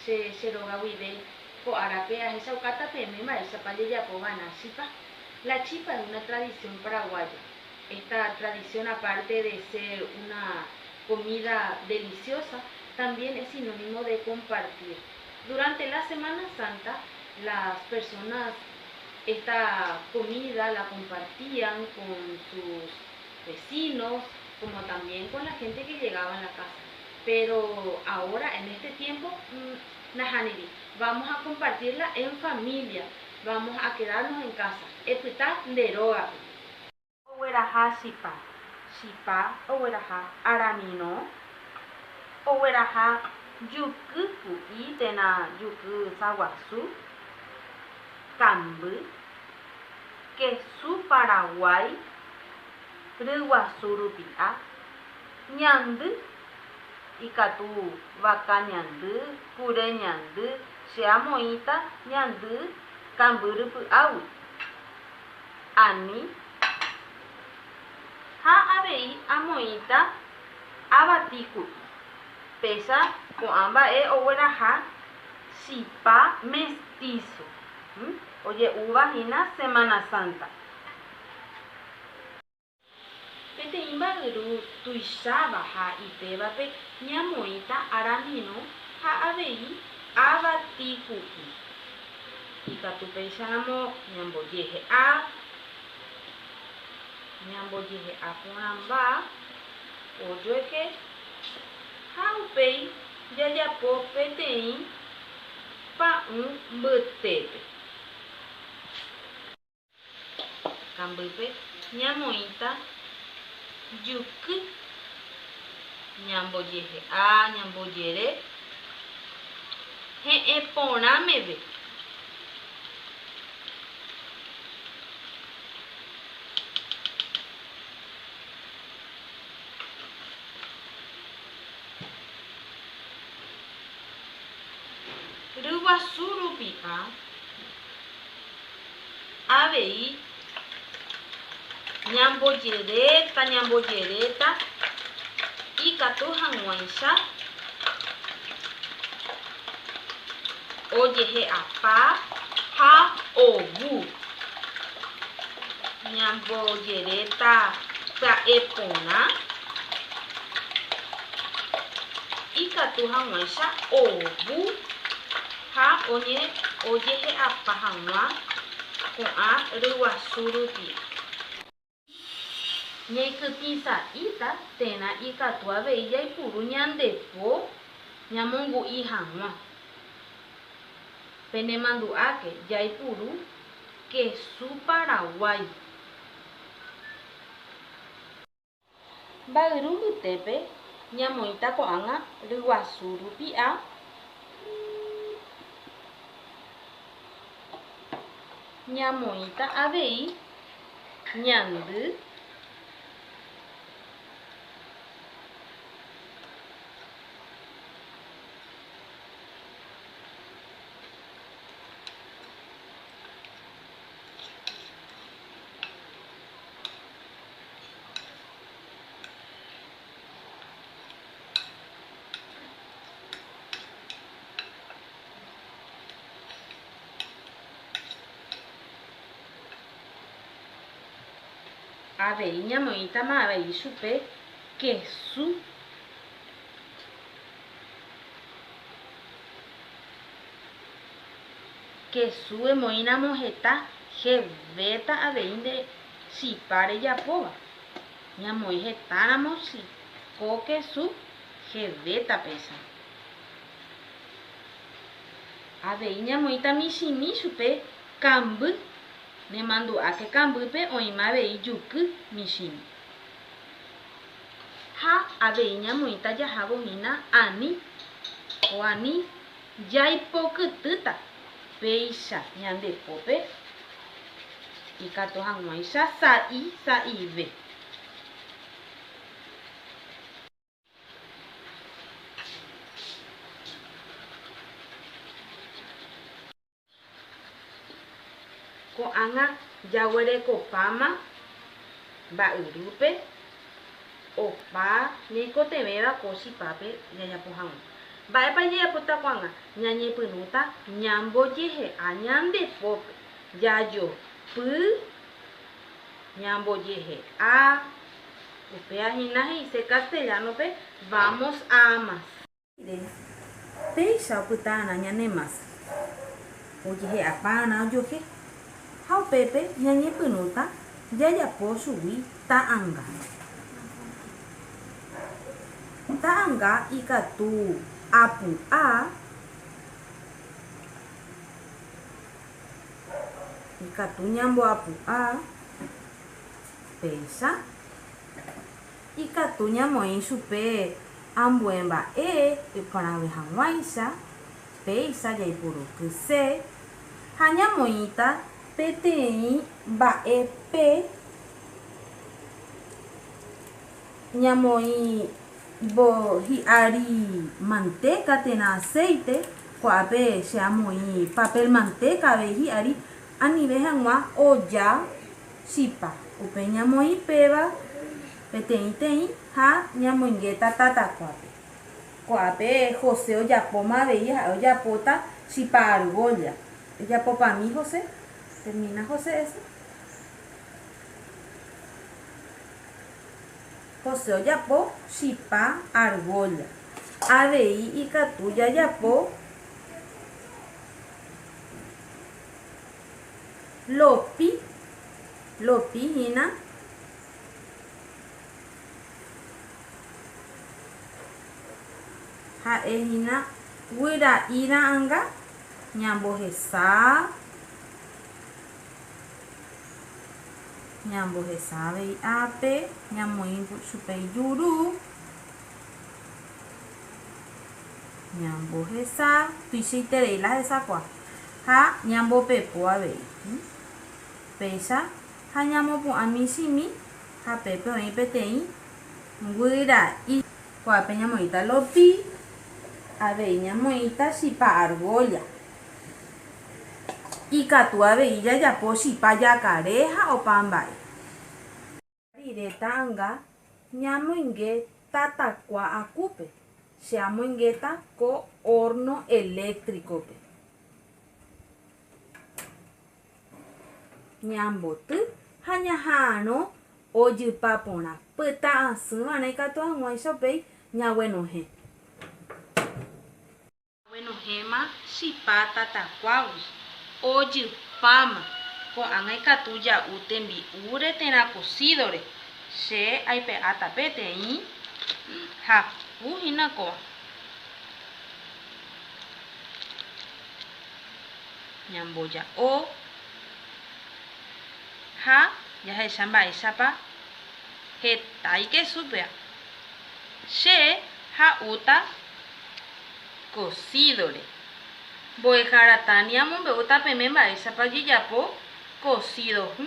Che che róga guive ko árape ahechaukáta peẽme mba'éichapa jajapo va'erã chipa. La chipa es una tradición paraguaya. Esta tradición aparte de ser una comida deliciosa, también es sinónimo de compartir. Durante la Semana Santa las personas esta comida la compartían con sus vecinos, como también con la gente que llegaba a la casa. Pero ahora, en este tiempo, nahániri. Vamos a compartirla en familia. Vamos a quedarnos en casa. Epyta nde rógape. Ogueraha chipa. Chipa ogueraha aramirõ. Ogueraha juky ku'i térã juky saguasu, kamby, kesu paraguái, ryguasu rupi'a, ñandy, ikatu vaka ñandy, kure ñandy, che amoĩta ñandy kamby rypy'águi. Ani. Ha avei amoĩta avati ku'i. Péicha ko'ã mba'e ogueraha chipa mestizo, oje'úva hína Semana Santa. Peteĩ mba'yru tuicháva ha ipévape ñamoĩta aramirõ ha avei avati ku'i. Ikatu péicharamo ñambojehe'a, ñambojehe'a porãmba ojuehe ha upéi jajapo peteĩ pa'ũ mbytépe. Kambýpe ñamoĩta juky, ñambojehe'a, ñambojere he'ẽ porã meve. Ryguasu rupi'a. Avei ñambojeréta, ñambojeréta ikatu hag̃uáicha ojehe'apa ha ovu. Ñambojeréta pya'e porã ikatu hag̃uáicha ovu. Ha ojehe'apa hag̃ua ko'ã ryguasu rupi. Ñaikytĩ sa'íta térã ikatu avei jaipuru ñande po ñamongu'i hag̃ua. Penemandu'áke jaipuru kesu paraguái. Mba'yru mbytépe ñamoĩta ko'ág̃a ryguasu rupi'a. Ñamoĩta avei ñandy. Avei ñamoĩtama avei chupe kesu. Kesu emoĩramo heta hevéta avei nde Chipa rejapóva. Ñamoĩ hetáramo ko kesu hevéta péicha. Avei ñamoĩta michĩmi chupe kamby. Nemandu'áke kambýpe oĩma avei juky michĩmi. Ha avei ñamoĩta jahávo hína ani o ani Jaipokytýta péicha ñande pópe ikatu hag̃uáicha sa'i sa'ive. Ko'ág̃a jaguerekopáma mba'yrúpe opa ñaikotevẽva ko chipápe jajapo hag̃ua. Mba'épa jajapóta ko'ág̃a? Ñañepyrũta ñambojehe'a ñande pópe. Jajopy, ñambojehe'a. Upéva hína he'ise castellano-pe vamos a amasar. Péicha opyta'arã ñane mása, ojehe'apa'arã ojohe, ha upépe ñañepyrũta jajapo chugui ta'anga. Ta'anga ikatu apu'a, ikatu ñamboapu'a, péicha. Ikatu ñamoĩ chupe ambue mba'e iporãve hag̃uáicha, péicha jaipuru kyse ha ñamoĩta peteĩ mba'e pe ñamoĩvo hi'ári mantéka térã aséite, ko'ápe che amoĩ papel mantéka avei hi'ári anive hag̃ua oja Chipa, upe ñamoĩ péva peteĩ-teĩ ha ñamoingéta tatakuápe. Ko'ápe José ojapóma avei ha'e ojapóta chipa argolla. Ejapopami José. Termina José eso. José ojapo chipa argolla. Avei ikatu jajapo Lopi, lopi hína. Ha'e hína guyra'i ra'ãnga ñambohesa, ñambohesa avei ápe, ñamoĩ chupe ijuru, ñambohesa, tuichaiterei la hesakua. Ha ñambopepo avei. Péicha ha ñamopu'ã michĩmi ha pépe oĩ peteĩ guyra'i. Ko'ápe ñamoĩta lopi, avei ñamoĩta chipa argolla. Ikatu avei jajapo chipa jakare ha opa mba'e. Rire ta'anga ñamoinge tatakua akúpe, che amoingéta ko horno eléctrico-pe. Ñamboty ha ñaha'arõ ojypa porã, pytã asýva'erã ikatu hag̃uáicha upéi ñaguenohẽ. Aguenohẽma chipa tatakuágui, ojypáma, ko'ág̃a ikatu ja'u tembi'úre térã kosídore, che aipe'áta peteĩ haku hína kóva. Ñamboja'o ha jahecha mba'éichapa heta ikesu péva. Che ha'úta kosídore. Mbo'ehára Tania omombe'úta peme mba'éichapa ojejapo kosído hũ.